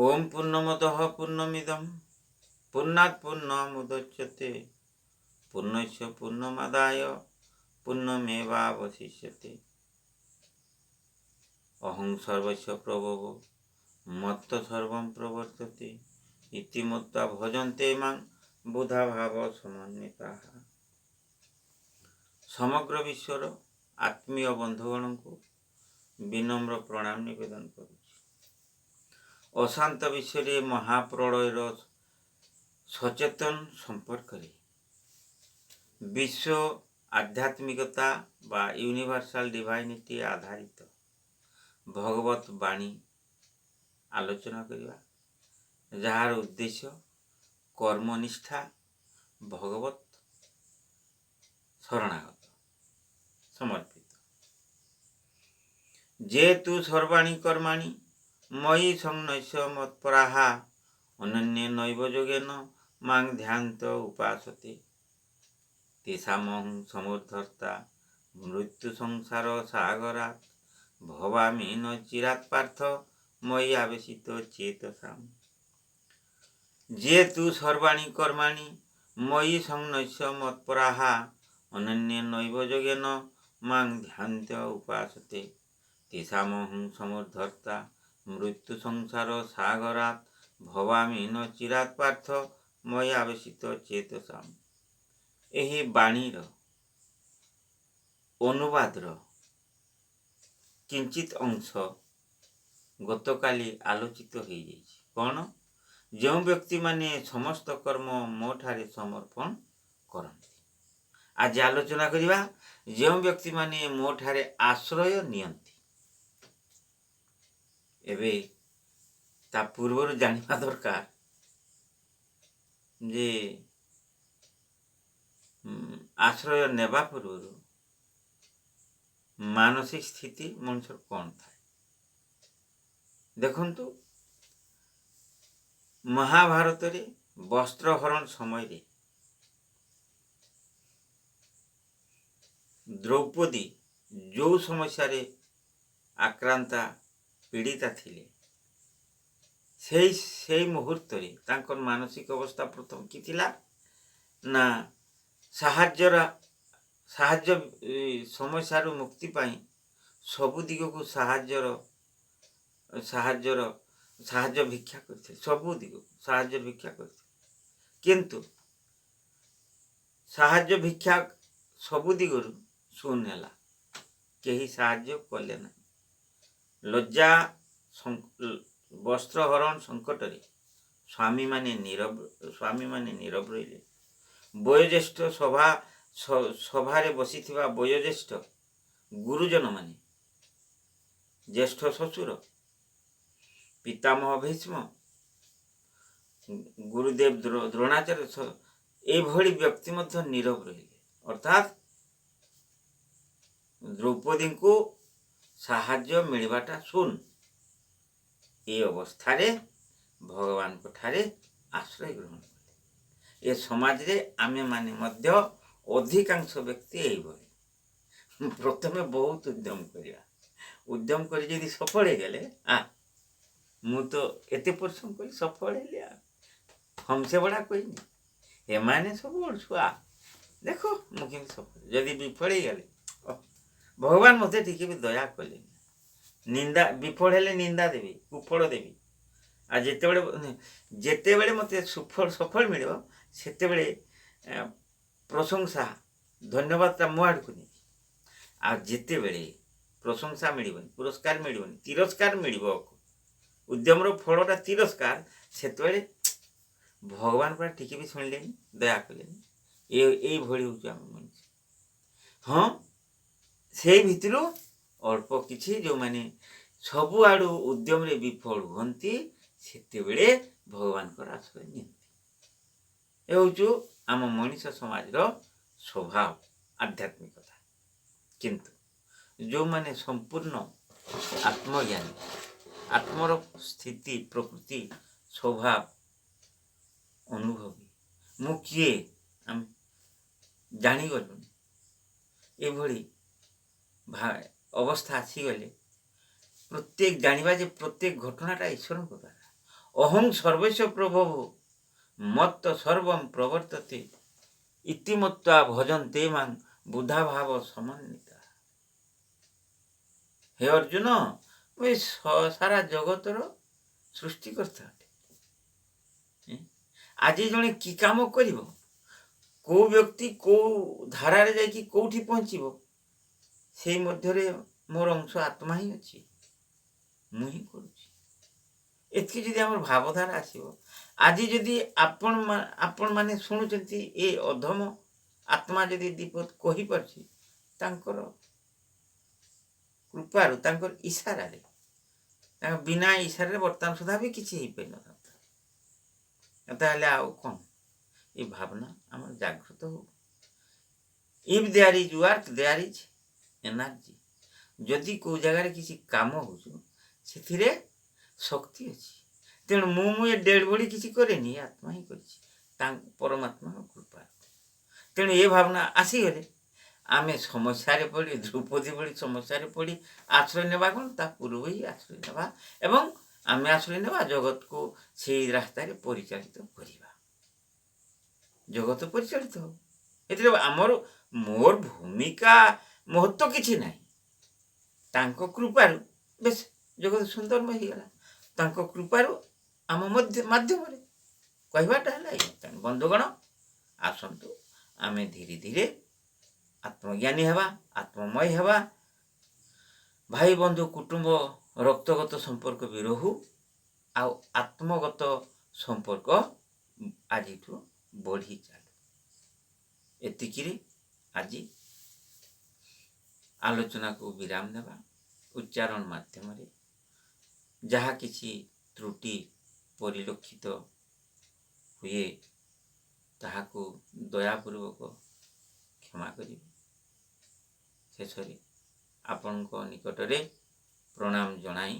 ଓಂ ପୂର୍ଣ୍ଣମଦଃ ପୂର୍ଣ୍ଣମିଦಂ ପୂର୍ଣ୍ଣାତ୍ ପୂର୍ଣ୍ଣମୁଦଚ୍ୟତେ ପୂର୍ଣ୍ଣସ୍ୟ ପୂର୍ଣ୍ଣମାଦାୟ ପୂର୍ଣ୍ଣମେବାବଶିଷ୍ୟତେ। ଅହଂ ସର୍ବସ୍ୟ ପ୍ରଭବ ମତ୍ତ ସର୍ବଂ ପ୍ରବର୍ତ୍ତତେ ଇତି ମତ୍ତ୍ୱା ଭଜନ୍ତେ ମାଂ ବୁଧା ଭାବ ସମନ୍ୱିତାଃ। ସମଗ୍ର ବିଶ୍ୱର ଆତ୍ମୀୟ ବନ୍ଧୁଗଣଙ୍କୁ ବିନମ୍ର ପ୍ରଣାମ ନିବେଦନ କରୁଛି। ଅଶାନ୍ତ ବିଶ୍ୱରେ ମହାପ୍ରଳୟର ସଚେତନ ସମ୍ପର୍କରେ ବିଶ୍ୱ ଆଧ୍ୟାତ୍ମିକତା ବା ୟୁନିଭର୍ସାଲ ଡିଭାଇନିଟି ଆଧାରିତ ଭଗବତ ବାଣୀ ଆଲୋଚନା କରିବା, ଯାହାର ଉଦ୍ଦେଶ୍ୟ କର୍ମନିଷ୍ଠା, ଭଗବତ ଶରଣାଗତ ସମର୍ପିତ। ଯେ ତୁ ସର୍ବାଣି କର୍ମାଣି ମୟି ସନ୍ନ୍ୟସ୍ୟ ମତ୍ପରାଃ ଅନନ୍ୟ ନୈବ ଯୋଗେନ ମାଂ ଧ୍ୟାନ୍ତ ଉପାସତେ ତେଷାମହଂ ସମୁଦ୍ଧର୍ତ୍ତା ମୃତ୍ୟୁ ସଂସାର ସାଗରାତ୍ ଭବାମି ନ ଚିରାତ୍ ପାର୍ଥ ମୟି ଆବେଶିତ ଚେତସାମ୍। ଯେ ତୁ ସର୍ବାଣି କର୍ମାଣି ମୟି ସନ୍ନ୍ୟସ୍ୟ ମତ୍ପରାଃ ଅନନ୍ୟ ନୈବ ଯୋଗେନ ମାଂ ଧ୍ୟାନ୍ତ ଉପାସତେ ତେଷାମହଂ ସମୁଦ୍ଧର୍ତ୍ତା ମୃତ୍ୟୁ ସଂସାର ସାଗରାତ୍ ଭବାମି ନ ଚିରାତ୍ ପାର୍ଥ ମୟି ଆବେଶିତ ଚେତସାମ୍। ଏହି ବାଣୀର ଅନୁବାଦର କିଞ୍ଚିତ ଅଂଶ ଗତକାଲି ଆଲୋଚିତ ହେଇଯାଇଛି। କ'ଣ? ଯେଉଁ ବ୍ୟକ୍ତିମାନେ ସମସ୍ତ କର୍ମ ମୋ ଠାରେ ସମର୍ପଣ କରନ୍ତି। ଆଜି ଆଲୋଚନା କରିବା ଯେଉଁ ବ୍ୟକ୍ତିମାନେ ମୋ ଠାରେ ଆଶ୍ରୟ ନିଅନ୍ତି। ଏବେ ତା ପୂର୍ବରୁ ଜାଣିବା ଦରକାର ଯେ ଆଶ୍ରୟ ନେବା ପୂର୍ବରୁ ମାନସିକ ସ୍ଥିତି ମଣିଷର କ'ଣ ଥାଏ। ଦେଖନ୍ତୁ, ମହାଭାରତରେ ବସ୍ତ୍ରହରଣ ସମୟରେ ଦ୍ରୌପଦୀ ଯେଉଁ ସମସ୍ୟାରେ ଆକ୍ରାନ୍ତା ପୀଡ଼ିତା ଥିଲେ, ସେଇ ମୁହୂର୍ତ୍ତରେ ତାଙ୍କର ମାନସିକ ଅବସ୍ଥା ପ୍ରଥମ କି ଥିଲା ନା ସାହାଯ୍ୟ, ସମସ୍ୟାରୁ ମୁକ୍ତି ପାଇଁ ସବୁ ଦିଗକୁ ସାହାଯ୍ୟ ଭିକ୍ଷା କରିଥିଲେ। ସବୁ ଦିଗକୁ ସାହାଯ୍ୟ ଭିକ୍ଷା କରିଥିଲେ, କିନ୍ତୁ ସାହାଯ୍ୟ ଭିକ୍ଷା ସବୁ ଦିଗରୁ ଶୂନ ହେଲା। କେହି ସାହାଯ୍ୟ କଲେ ନାହିଁ। ଲଜ୍ଜା, ବସ୍ତ୍ରହରଣ ସଙ୍କଟରେ ସ୍ୱାମୀମାନେ ନୀରବ ରହିଲେ। ବୟୋଜ୍ୟେଷ୍ଠ ସଭାରେ ବସିଥିବା ବୟୋଜ୍ୟେଷ୍ଠ ଗୁରୁଜନମାନେ, ଜ୍ୟେଷ୍ଠ ଶ୍ୱଶୁର ପିତାମହ ଭୀଷ୍ମ, ଗୁରୁଦେବ ଦ୍ରୋଣାଚାର୍ଯ୍ୟ, ଏଭଳି ବ୍ୟକ୍ତି ମଧ୍ୟ ନୀରବ ରହିଲେ। ଅର୍ଥାତ୍ ଦ୍ରୌପଦୀଙ୍କୁ ସାହାଯ୍ୟ ମିଳିବାଟା ଶୂନ। ଏ ଅବସ୍ଥାରେ ଭଗବାନଙ୍କ ଠାରେ ଆଶ୍ରୟ ଗ୍ରହଣ କଲେ। ଏ ସମାଜରେ ଆମେମାନେ ମଧ୍ୟ ଅଧିକାଂଶ ବ୍ୟକ୍ତି ଏଇଭଳି। ପ୍ରଥମେ ବହୁତ ଉଦ୍ୟମ କରିବା। ଉଦ୍ୟମ କରି ଯଦି ସଫଳ ହେଇଗଲେ, ଆ ମୁଁ ତ ଏତେ ପରିଶ୍ରମ କରି ସଫଳ ହେଲି, ଆଉ हमसे बड़ा कोई नहीं, ଏମାନେ ସବୁ ଅଳସୁଆ, ଦେଖ ମୁଁ କେମିତି ସଫଳ। ଯଦି ବିଫଳ ହେଇଗଲେ, ଭଗବାନ ମୋତେ ଟିକେ ବି ଦୟା କଲେନି। ନିନ୍ଦା, ବିଫଳ ହେଲେ ନିନ୍ଦା ଦେବି, କୁଫଳ ଦେବି। ଆଉ ଯେତେବେଳେ ମୋତେ ସଫଳ ମିଳିବ, ସେତେବେଳେ ପ୍ରଶଂସା ଧନ୍ୟବାଦଟା ମୋ ଆଡ଼କୁ ନେବି। ଆଉ ଯେତେବେଳେ ପ୍ରଶଂସା ମିଳିବନି, ପୁରସ୍କାର ମିଳିବନି, ତିରସ୍କାର ମିଳିବ, ଉଦ୍ୟମର ଫଳଟା ତିରସ୍କାର, ସେତେବେଳେ ଭଗବାନ ପରା ଟିକେ ବି ଶୁଣିଲେନି, ଦୟା କଲେନି। ଏଇଭଳି ହେଉଛି ଆମ ମଣିଷ। ହଁ, ସେଇ ଭିତରୁ ଅଳ୍ପ କିଛି ଯେଉଁମାନେ ସବୁଆଡ଼ୁ ଉଦ୍ୟମରେ ବିଫଳ ହୁଅନ୍ତି, ସେତେବେଳେ ଭଗବାନଙ୍କର ଆଶ୍ରୟ ନିଅନ୍ତି। ଏ ହେଉଛି ଆମ ମଣିଷ ସମାଜର ସ୍ୱଭାବ, ଆଧ୍ୟାତ୍ମିକତା। କିନ୍ତୁ ଯେଉଁମାନେ ସମ୍ପୂର୍ଣ୍ଣ ଆତ୍ମଜ୍ଞାନୀ, ଆତ୍ମର ସ୍ଥିତି, ପ୍ରକୃତି, ସ୍ୱଭାବ ଅନୁଭବୀ, ମୁଁ କିଏ ଆମେ ଜାଣିଗଲୁଣି, ଏଭଳି ଅବସ୍ଥା ଆସିଗଲେ ପ୍ରତ୍ୟେକ ଜାଣିବା ଯେ ପ୍ରତ୍ୟେକ ଘଟଣାଟା ଈଶ୍ୱରଙ୍କ ଦ୍ୱାରା। ଅହଂ ସର୍ବସ୍ୟ ପ୍ରଭୁଃ ମତ୍ତଃ ସର୍ବଂ ପ୍ରବର୍ତ୍ତତେ ଇତି ମତ୍ୱା ଭଜନ୍ତେ ମାଂ ବୁଦ୍ଧା ଭାବ ସମନ୍ୱିତା। ହେ ଅର୍ଜୁନ, ମୁଁ ଏ ସାରା ଜଗତର ସୃଷ୍ଟିକର୍ତ୍ତା ଅଟେ। ଆଜି ଜଣେ କି କାମ କରିବ, କୋଉ ବ୍ୟକ୍ତି କୋଉ ଧାରାରେ ଯାଇକି କୋଉଠି ପହଞ୍ଚିବ, ସେଇ ମଧ୍ୟରେ ମୋର ଅଂଶ ଆତ୍ମା ହିଁ ଅଛି, ମୁଁ ହିଁ କରୁଛି। ଏତିକି ଯଦି ଆମର ଭାବଧାରା ଆସିବ, ଆଜି ଯଦି ଆପଣମାନେ ଶୁଣୁଛନ୍ତି, ଏ ଅଧମ ଆତ୍ମା ଯଦି ଦିପଦ କହିପାରୁଛି ତାଙ୍କର କୃପାରୁ, ତାଙ୍କର ଇଶାରାରେ, ତାଙ୍କ ବିନା ଇଶାରାରେ ବର୍ତ୍ତମାନ ସୁଦ୍ଧା ବି କିଛି ହେଇପାରିନଥାନ୍ତା। ତାହେଲେ ଆଉ କ'ଣ? ଏ ଭାବନା ଆମର ଜାଗୃତ ହଉ। If there is work, there is energy. ଯଦି କେଉଁ ଜାଗାରେ କିଛି କାମ ହେଉଛି, ସେଥିରେ ଶକ୍ତି ଅଛି। ତେଣୁ ମୁଁ ଏ ଡେଡ୍ ବଡି କିଛି କରେନି, ଏ ଆତ୍ମା ହିଁ କରିଛି ତାଙ୍କ ପରମାତ୍ମାଙ୍କ କୃପା। ତେଣୁ ଏ ଭାବନା ଆସିଗଲେ ଆମେ ସମସ୍ୟାରେ ପଡ଼ି, ଦ୍ରୌପଦୀ ଭଳି ସମସ୍ୟାରେ ପଡ଼ି ଆଶ୍ରୟ ନେବା କ'ଣ, ତା ପୂର୍ବ ହିଁ ଆଶ୍ରୟ ନେବା ଏବଂ ଆମେ ଆଶ୍ରୟ ନେବା, ଜଗତକୁ ସେଇ ରାସ୍ତାରେ ପରିଚାଳିତ କରିବା। ଜଗତ ପରିଚାଳିତ ହେବ, ଏଥିରେ ଆମର ମୋର ଭୂମିକା ମହତ୍ଵ କିଛି ନାହିଁ। ତାଙ୍କ କୃପାରୁ ବେଶ ଜଗତ ସୁନ୍ଦରମୟ ହେଇଗଲା, ତାଙ୍କ କୃପାରୁ ଆମ ମଧ୍ୟ ମାଧ୍ୟମରେ। କହିବାଟା ହେଲା ଏଇଆ। ତେଣୁ ବନ୍ଧୁଗଣ, ଆସନ୍ତୁ ଆମେ ଧୀରେ ଧୀରେ ଆତ୍ମଜ୍ଞାନୀ ହେବା, ଆତ୍ମମୟ ହେବା। ଭାଇ, ବନ୍ଧୁ, କୁଟୁମ୍ବ, ରକ୍ତଗତ ସମ୍ପର୍କ ବି ରହୁ ଆଉ ଆତ୍ମଗତ ସମ୍ପର୍କ ଆଜିଠୁ ବଢ଼ି ଚାଲୁ। ଏତିକିରେ ଆଜି ଆଲୋଚନାକୁ ବିରାମ ଦେବା। ଉଚ୍ଚାରଣ ମାଧ୍ୟମରେ ଯାହା କିଛି ତ୍ରୁଟି ପରିଲକ୍ଷିତ ହୁଏ, ତାହାକୁ ଦୟାପୂର୍ବକ କ୍ଷମା କରିବେ। ଶେଷରେ ଆପଣଙ୍କ ନିକଟରେ ପ୍ରଣାମ ଜଣାଇ